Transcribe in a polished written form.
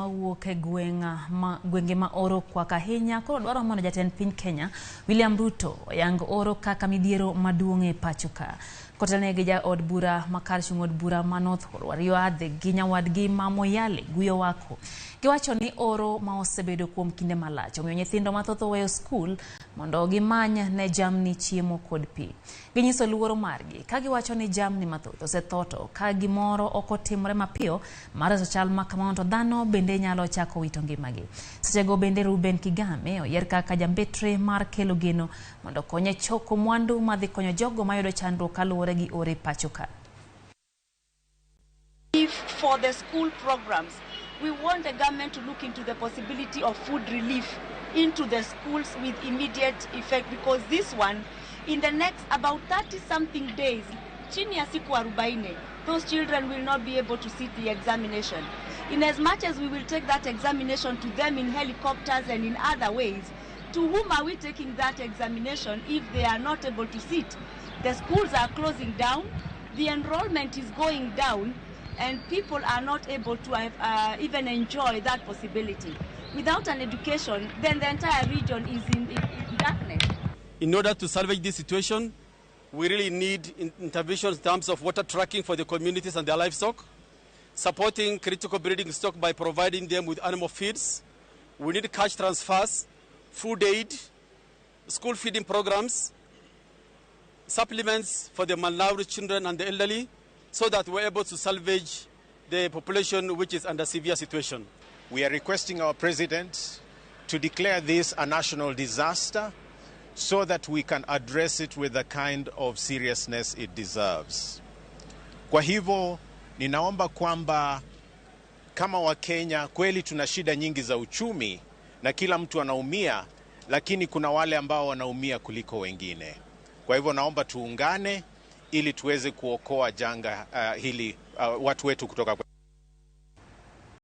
mawuok e gwenge ma oro kwak ahinya koro dwaro mondo jatend piny Kenya William Ruto oyang oro kaka midhiero maduong' e pacho ka. Kotelne gi jaod bura ma kar chung' od bura ma North Horr Wario Adhe gi nyawadgi ma Moyale Guyo Wako. Giwacho ni oro ma osebedo kuom kinde malach omiyo nyithindo mathoth oweyo skul mondo gimany ne jamni chiemo kod pi. Ginyiso luoro margi ka giwacho ni jamni mathoth osetho to ka gimoro ok otimore mapiyo mar reso chal ma kamano to dhano bende nyalo chako wito ngimagi. Sechego bende Ruben Kigame oyier kaka jambetre mar kelo geno mondo okonye choko mwandu madhi konyo jogo mayudo chandruok kaluwore gi oro e pacho ka. If for the school programs, we want the government to look into the possibility of food relief into the schools with immediate effect, because this one, in the next about 30-something days, chini ya siku 40, those children will not be able to sit the examination. In as much as we will take that examination to them in helicopters and in other ways, to whom are we taking that examination if they are not able to sit? The schools are closing down, the enrollment is going down, and people are not able to even enjoy that possibility. Without an education, then the entire region is in darkness. In order to salvage this situation, we really need interventions in terms of water tracking for the communities and their livestock, supporting critical breeding stock by providing them with animal feeds. We need cash transfers, food aid, school feeding programs, supplements for the malnourished children and the elderly, so that we're able to salvage the population which is under severe situation. We are requesting our president to declare this a national disaster so that we can address it with the kind of seriousness it deserves. Kwa hivyo ninaomba kwamba kama Wakenya kweli tuna shida nyingi za uchumi na kila mtu anaumia, lakini kuna wale ambao wanaumia kuliko wengine. Kwa hivyo naomba tuungane ili tuweze kuokoa janga hili watu wetu kutoka kwa